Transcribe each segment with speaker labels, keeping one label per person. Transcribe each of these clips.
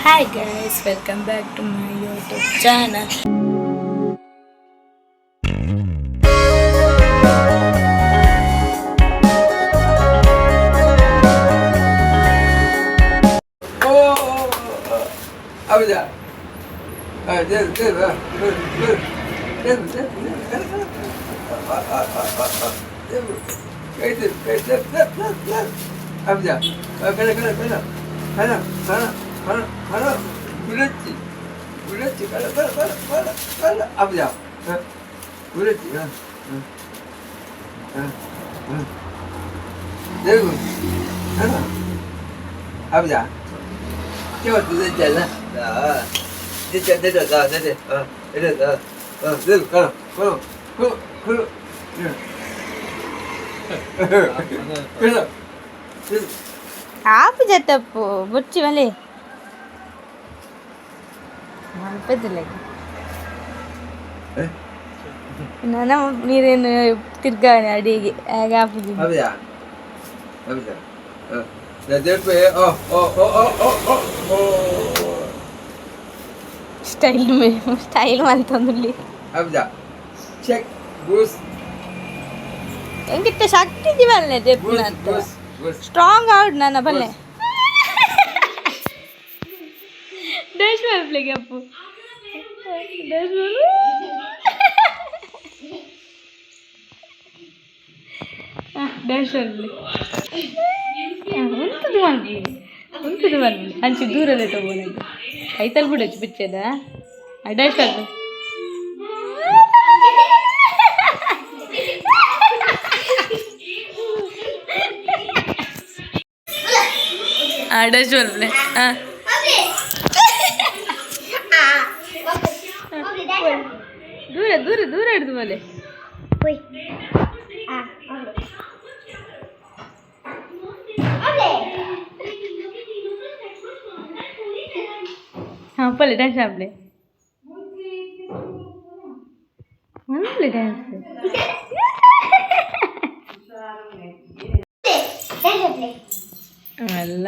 Speaker 1: Hi guys, welcome back to my YouTube channel.
Speaker 2: Oh, 아버지. 아, 네, 네, 네, 네, 네, 네, 네, 아, 아, 아, 아, 아, 네, 네, 네, 네, 네, 네, 아버지. 아, 가자, 가자, 가자, 가자, 가자, 가자, 가자. 그렇지, 그렇지, 가자, 가자, 가자, 가자, 가자. 아버지. 어, 그렇지, 어, 어, 어, 어. 네, 가자. 아버지. 叫直接讲了，啊，你讲那个啊，那个啊，那个啊，啊，这个，看了，看了，看了，看了，嗯，看了，这
Speaker 1: ಆಪುಜ ತಪ್ಪು ಬುಚ್ಚಿ ಮಲೆ ಮಲ್ಪದಿಲ್ಲ.
Speaker 2: 哎，
Speaker 1: ನನ್ನ ನೀರೇನು ತಿರ್ಗಾನೆ ಅಡಿಗೆ ಆಗ ಆಪುಜ.
Speaker 2: 阿不讲，阿不讲，嗯，那这边哦哦哦哦哦哦哦，
Speaker 1: style style ಮಲ್ತೊಂದುಲ್ಲಿ.
Speaker 2: 阿不讲，check goose
Speaker 1: ಎಂಕಿತ್ತ ಶಕ್ತಿ ಬಲ್ಲೆ
Speaker 2: goose
Speaker 1: ಜೆಪ್ಪುನ
Speaker 2: goose goose.
Speaker 1: Strong out ನನ್ನ ಬಲ್ಲೆ ಡ್ಯಾಶ್ ಮಲ್ಪ್ಲಿಗೆ ಅಪ್ಪು ಡ್ಯಾಶ್ ಡ್ಯಾಶ್ ಮಲ್ಪ್ಲಿ ಉಂತದು ಮಲ್ಪಿ ಉಂತದು ಮಲ್ಪಿ ಅಂಚೆ ದೂರದೇ ತಗೋನದು ಕೈತಲ್ ಬಿಡಚ್ಚು ಬಿಚ್ಚದ ಡ್ಯಾಶ್ ಮಲ್ಪಿ ಡ್ಯಾಶ್ ಮಲ್ಪ್ಲೆ ಹಾಂ ದೂರ ದೂರ ದೂರ ಹಿಡಿದು ಮಲೆ. ಹಾಂ ಪಲ್ಲೆ ಡ್ಯಾನ್ಸ್ ಆಪ್ಲೆ ಮಲ್ಪ್ಲೆ ಡ್ಯಾನ್ಸ್. ಅಲ್ಲ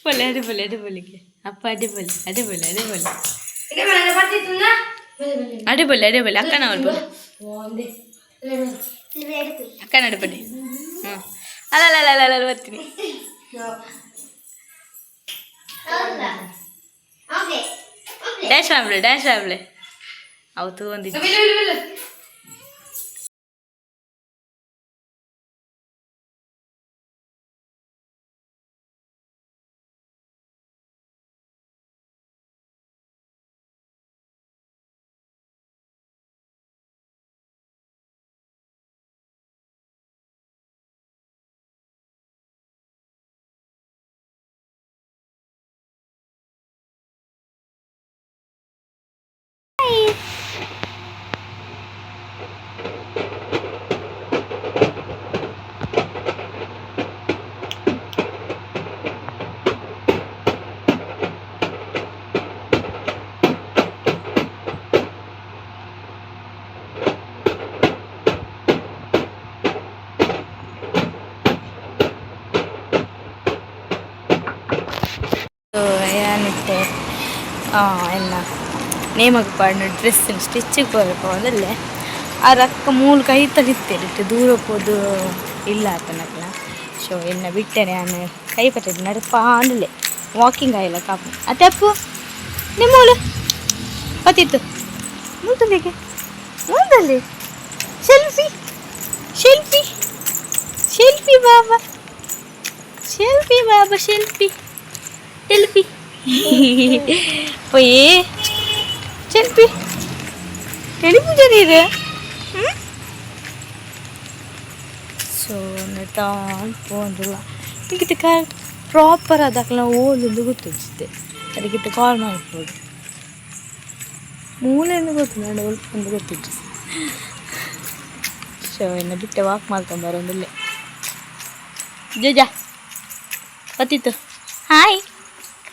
Speaker 1: ಪೊಲೆ ಅಡಿಪೊಲೆ ಅಡಿಪೊಲಿಗೆ ಅಪ್ಪ ಅಡಿಪೊಲೆ ಅಡಿಪೊಲೆ ಅಡಿಪೊಲೆ ಅಡಿಪೊಲೆ ಅಡಿಪೊಲೆ ಅಕ್ಕನ ಮಲ್ಪೊಲೆ ಅಕ್ಕನ ಅಡಿಪೊಲೆ. ಹ್ಞೂ ಅಲ್ಲ ಅಲ್ಲ ಅಲ್ಲ ಅಲ್ಲ ಅಲ್ಲ ಬರ್ತೀನಿ. ಡ್ಯಾಶ್ ಆಮ್ಲೆ ಡ್ಯಾಶ್ ಆಮ್ಲೆ ಅವು ತಗೊಂಡಿದ್ದು. ಏನಿತ್ತೆ ಎಲ್ಲ ನೇಮಗ್ ಪಾಡ್ನ ಡ್ರೆಸ್ ಸ್ಟಿಚ್ಗೆ ಪೋವೊಂದುಲ್ಲೆ. ಆ ರಕ್ಕ ಮೂಲು ಕೈ ತಗಿತ್ತೇರಿಟ್ಟು ದೂರ ಪೋದು ಇಲ್ಲ ಆತನಕ್ಲ. ಸೊ ಎನ್ನ ಬಿಟ್ಟೆನೆ ಆನೆ ಕೈ ಪತ್ತಿದ್ ನಡಪಾಂಡುಲ್ಲೆ ವಾಕಿಂಗ್ ಆಯಿಲ್ಲ ಕಾಪು ಅತ್ತೆ ಅಪ್ಪು ನಿಮ್ಮೂಲು ಪತ್ತಿತ್ತು ಮುಂತಲ್ಲಿಗೆ ಮುಂದಲ್ಲಿ ಸೆಲ್ಫಿ ಸೆಲ್ಫಿ ಸೆಲ್ಫಿ ಬಾಬಾ ಸೆಲ್ಫಿ ಬಾಬಾ ಸೆಲ್ಫಿ ಸೆಲ್ಫಿ ಪೊಯೆ ಸೆಲ್ಫಿ ಎಳಿಪುಜನೀರು. ಸೊ ನಡ್ತಾನ್ ಪೋಂದುಲ್ಲ ಇಂಕಿತ ಪ್ರಾಪರ್ ಆದಾಕ್ಲ ಓಲೊಂದು ಗೊತ್ತಿಜ್ಜಿತ್ತೆ ಅದಕ್ಕಿತ್ತ ಕಾಲ್ ಮಾಡ್ಬೋದು ಮೂಲೆಯನ್ನು ಗೊತ್ತಿಲ್ಲ ಅಂಡ ಒಂದು ಗೊತ್ತಿಜ್ಜಿ. ಸೊ ಇನ್ನು ಬಿಟ್ಟೆ ವಾಕ್ ಮಾಡ್ಕೊಂಡು ಬರೋದಿಲ್ಲ. ಜಜಾ ಪತ್ತಿತ್ತು ಹಾಯ್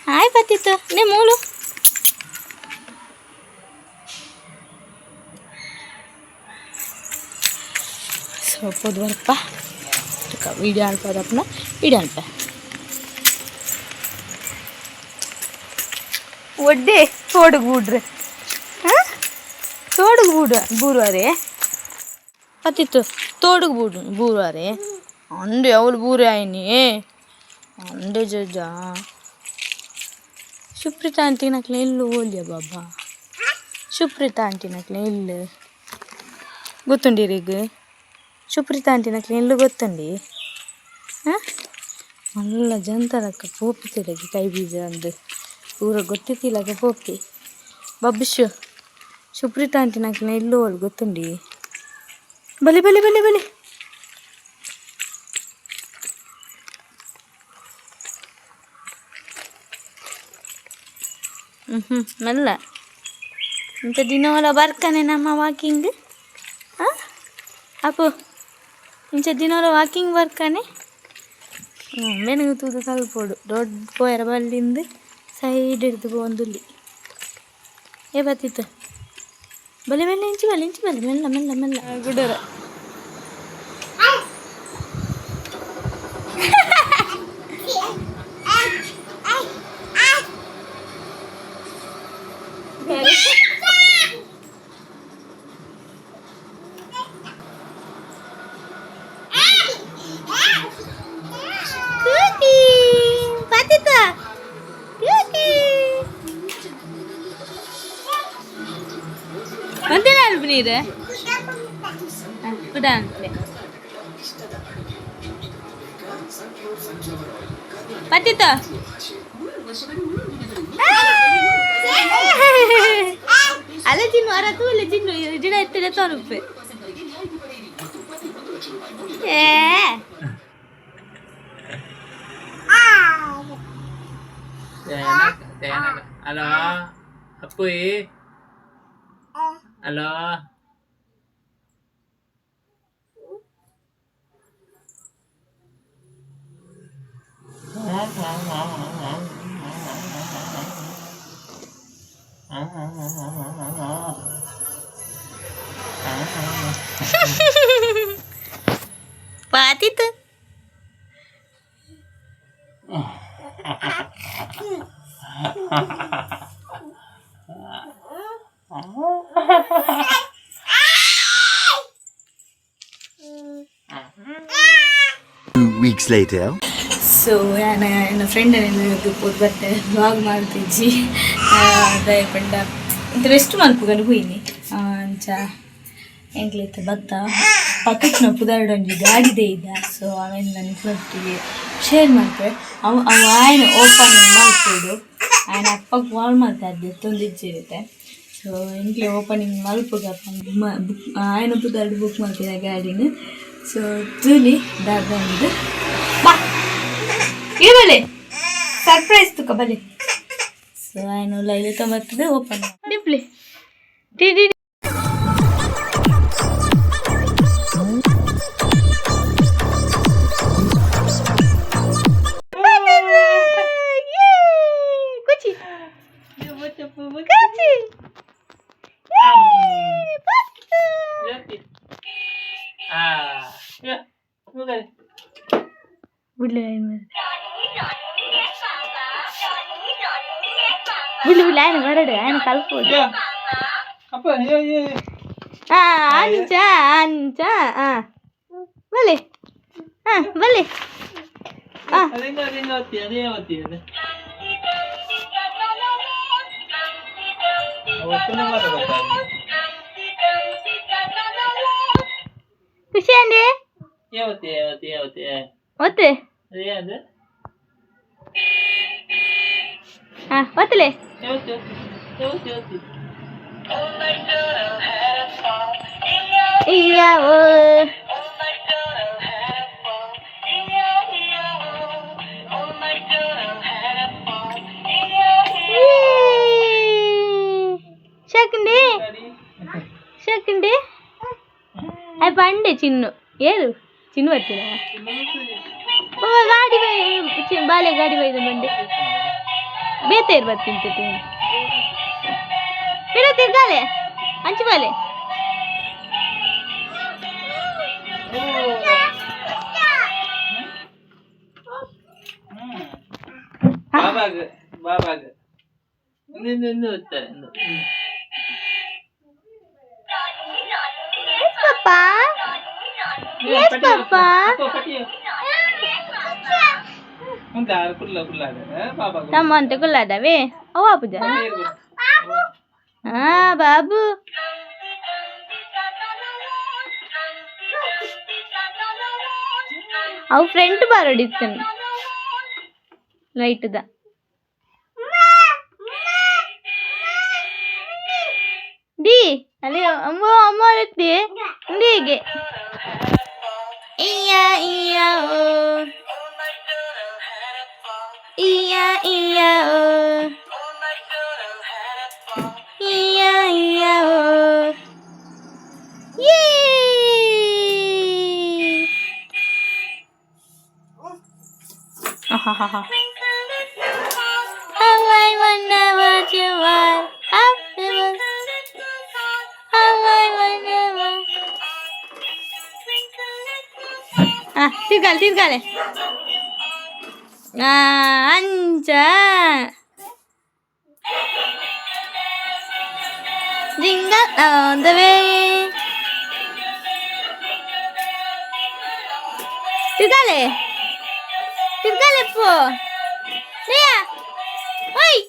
Speaker 1: ಹಾಯ್ ಪತ್ತಿತ್ತು ನೇ ಮೂಲು. ಸೊ ಪೋದು ಬರ್ಪ ವೀಡಿಯೋ ಅನ್ಪದಪ್ಪನ ವೀಡಿಯೋ ಅನ್ಪ ಒಡ್ಡೆ ತೋಡುಗ್ ಬೂಡ್ರೆ ಹಾಂ ತೋಡುಗ್ ಬೂಡು ಬೂರುವಾರೆ ಪತ್ತಿತ್ತು ತೋಡುಗ್ ಬೂಡು ಬೂರುವಾರೆ ಅಂದೆ ಅವಳು ಬೂರೆ ಆಯ್ನಿ ಅಂದೆ ಜಜ್ಜ ಸುಪ್ರೀತಾ ಆಂಟಿನಕ್ಲೆ ಎಲ್ಲು ಓಲ್ಯ ಬಾಬಾ ಸುಪ್ರೀತಾ ಆಂಟಿನಕ್ಲೆ ಎಲ್ಲು ಗೊತ್ತುಂಡಿರಿಗ್ ಸುಪ್ರೀತಾ ಆಂಟಿನಕ್ಲೆ ಎಲ್ಲು ಗೊತ್ತುಂಡಿ ಹಾಂ ಮಲ್ಲ ಜಂತರಕ್ಕ ಪೋಪಿ ತಿರಗಿ ಕೈ ಬೀಜ ಅಂದು ಪೂರ ಗೊತ್ತಿತ್ತಿಲ್ಲಕ ಪೋಪಿ ಬಬ್ಬಿಶು ಸುಪ್ರೀತಾ ಆಂಟಿನಕ್ಲೆ ಎಲ್ಲು ಓಲ್ ಗೊತ್ತುಂಡಿ ಬಲಿ ಬಲಿ ಬಲಿ ಬಲಿ ಹ್ಞೂ ಹ್ಞೂ ಮೆಲ್ಲ ಇಂಥ ದಿನವಲ್ಲ ಬರ್ತಾನೆ ನಮ್ಮ ವಾಕಿಂಗ್ ಹಾಂ ಅಪ್ಪು ಇಂಚ ದಿನವಲ್ಲ ವಾಕಿಂಗ್ ಬರ್ಕಾನೆ ಹ್ಞೂ ಮೆನಗು ತೂದು ಕಲ್ಪೋಡು ದೊಡ್ಡ ಪೋಯರ ಬಲ್ಲಿಂದ ಸೈಡ್ ಹಿಡ್ದು ಪೋಂದುಲ್ಲಿ ಏ ಬತ್ತಿತ್ತು ಬಲಿ ಮೆಲ್ಲ ಇಂಚು ಬಲಿ ಇಂಚು ಬಲಿ ಮೆಲ್ಲ ಮೆಲ್ಲ ಮೆಲ್ಲ ಗುಡರ Cookie! Patita! Cookie! ಒಂದಿನ ಅಲ್ಪ ನೀರು ಕುಡ ಅಂತಲೆ ಪತ್ತಿತ ಅಲ್ಲ ಚಿನ್ನು ಅರ ತೂಲೆ ಚಿನ್ನು ಗಿಡ ಎತ್ತಿಡ ತೋರುಪ್ಪೆ ಏ
Speaker 3: ಹಲೋ ಅಪ್ಪುಯಿ ಹಲೋ
Speaker 1: ಪಾತಿತ
Speaker 4: Two weeks later.
Speaker 1: So ನಾನು ನನ್ನ ಫ್ರೆಂಡ್ ಪೋದು ಬತ್ತೆ ವ್ಲಾಗ್ ಮಾಡ್ತಿಜ್ಜಿ ದಯಪಂಡ ಇಂತ ರೆಸ್ಟ್ ಮಲ್ಪುಗನು ಹೋಯ್ನಿ ಅಂಚ ಎಂಕ್ಲೈತೆ ಬತ್ತ ಪಕ್ಕದ ಪುದರ್ಡೊಂಜಿ ಗಾಡಿದೆ ಇದ್ದ. ಸೊ ಅವೇನು ನಾನು ಒಟ್ಟಿಗೆ ಶೇರ್ ಮಾಡ್ತೆ. ಅವ ಅವ ಆಯನ ಓಪನಿಂಗ್ ಮಲ್ಪುಡು ಆಯನ ಅಪ್ಪಗೆ ಕಾಲ್ ಮಾಡ್ತಾ ಇದ್ದೆ ತೊಂದಿಜ್ಜಿರುತ್ತೆ. ಸೊ ಎಂಕ್ಲೆ ಓಪನಿಂಗ್ ಮಲ್ಪುಗ ಬುಕ್ ಆಯನ ಪುದರ್ಡು ಬುಕ್ ಮಾಡ್ತಿದ್ದ ಗಾಡಿನ. ಸೊ ತೂಲಿ ದಾದಂದು ಬಾ ಇರಬಲೆ ಸರ್ಪ್ರೈಸ್ ತುಕ ಬಲೆ. ಸೊ ಆಯ್ನು ಲೈಲಿ ತೊಂಬರ್ತದೆ open ಡಿಪ್ಲಿ T T. Kuchi Kuchi. ಬಿಡ್ಲಿ ಬಿಡ್ಲಿ ಬಿಡ್ಲಿ ಆಯ್ನ ಬರಡು ಆಯ್ನ ಕಲ್ಪೋದು. ಆ ಅಂಚ ಅಂಚ ಆ ಬಲೆ ಹಾ ಬಲೆ ಆ ಖುಷಿ ಅಂಡಿ ಒತ್ತೆ ಹಾ ಒತ್ತಲೆ. ಇಯ್ಯಾವೋ ಶಕಂಡಿ ಶಕಂಡಿ ಅಯ್ಯ ಪಂಡೆ ಚಿನ್ನು ಏರು ಚಿನ್ನು ಬರ್ತೀರಾ ಓ ಗಾಡಿ ಬೈ ಬಾಲೆ ಗಾಡಿ ಬೈದ ಬಂಡೆ ಬೇತೇರು ಬರ್ತೀನಿ ಬಿಡ ತಿರ್ಗಾಲೆ ಅಂಚು ಬಾಲೆ.
Speaker 3: ಬಾಬಾಗ್ ಬಾಬಾಗ್ ಇಂದು ಇಂದು ಇಂದು.
Speaker 1: Papa. Yes, Papa.
Speaker 3: ಕುಲ್ಲ ಕುಲ್ಲ ಬಾಬಾ.
Speaker 1: ತಮ್ಮ ಅಂತ ಕುಲ್ಲದವೇ ಅವ ಪೂಜಾ. ಹಾ ಬಾಬು. ಅವು ಫ್ರಂಟ್ ಬಾರೊಡಿತ್ತನು ಲೈಟ್ದ. ಡಿ ಅಲ್ಲಿ ಅಮ್ಮ ಅಮ್ಮ ಎತ್ತಿ ಹೀಗೆ ಇಯ್ಯ ಇಯ್ಯ ಓ ಇಯ್ಯ ಇಯ್ಯ ಓ ಇಯ್ಯ ಇಯ್ಯ ಓ ಯೇ. How I wonder what you are. How I wonder what. ಆ ತಿರ್ಗಾಲೆ ತಿರ್ಗಾಲೆ. ಆ ಅಂಚ Jingle on the way. ತಿರ್ಗಾಲೆ ತಿರ್ಗಾಲೆ ಪೋ ನೇಯ ಓಯ್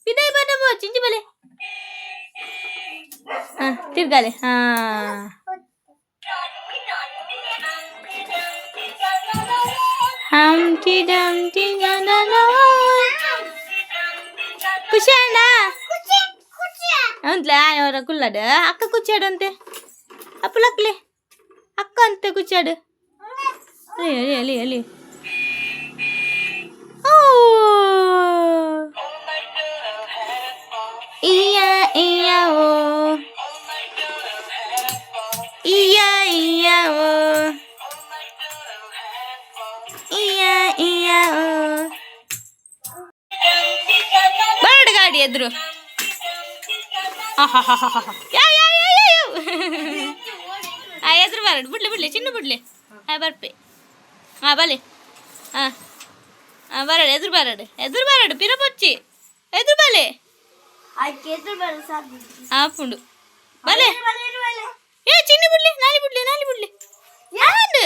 Speaker 1: ಪಿದಾಯಿ ಬನ್ನ ಪೋ ಚಿಂಚಿ ಬಲೆ. ಹಾ ತಿರ್ಗಾಲೆ. ಹಾ ಹಂಟಿ ಡಂಟಿ ಗಣನ. ಖುಷಿ ಅಣ್ಣ ಅಂತಲೇ ಅವರ ಕುಲ್ಲಡ ಅಕ್ಕ ಕುಚ್ಚಾಡು ಅಂತೆ ಅಪ್ಪಲಕ್ಲೆ ಅಕ್ಕ ಅಂತೆ ಕುಚ್ಚಾಡು. ಅಲ್ಲಿ ಅಲ್ಲಿ ಅಲ್ಲಿ ಅಲ್ಲಿ. ಓ ಇಯ್ಯ ಇಯ್ಯ ಓ ಇಯ್ಯ ಇಯ್ಯ ಓ ಇಯ್ಯ ಇಯ್ಯ ಓ. ಬರಡು ಗಾಡಿ ಎದುರು. ಯಾ ಯಾ ಯಾ ಯಾ ಯಾ. ಆ ಎದುರು ಬರಡು. ಬಿಡ್ಲಿ ಬಿಡ್ಲಿ ಚಿನ್ನ ಬಿಡ್ಲಿ. ಆ ಬರ್ಪೆ. ಹಾಂ ಬಲೆ. ಹಾಂ ಹಾಂ ಬರಡು ಎದುರು ಬರಡು ಎದುರು ಬರಡು ಪಿರ ಬೊಚ್ಚಿ ಎದುರು ಬಲೆ. ಆಪುಂಡು ಬಲೆ. ಏ ಚಿನ್ನಿ ಬಿಡ್ಲಿ ನಾಲಿ ಬಿಡ್ಲಿ ನಾಲಿ ಬಿಡ್ಲಿ. ಆಂಡು.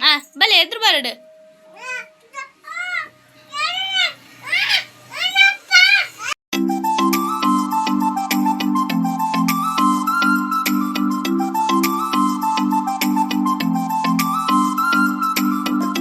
Speaker 1: ಹಾ ಬಲೆ ಎದುರು ಬರಡು.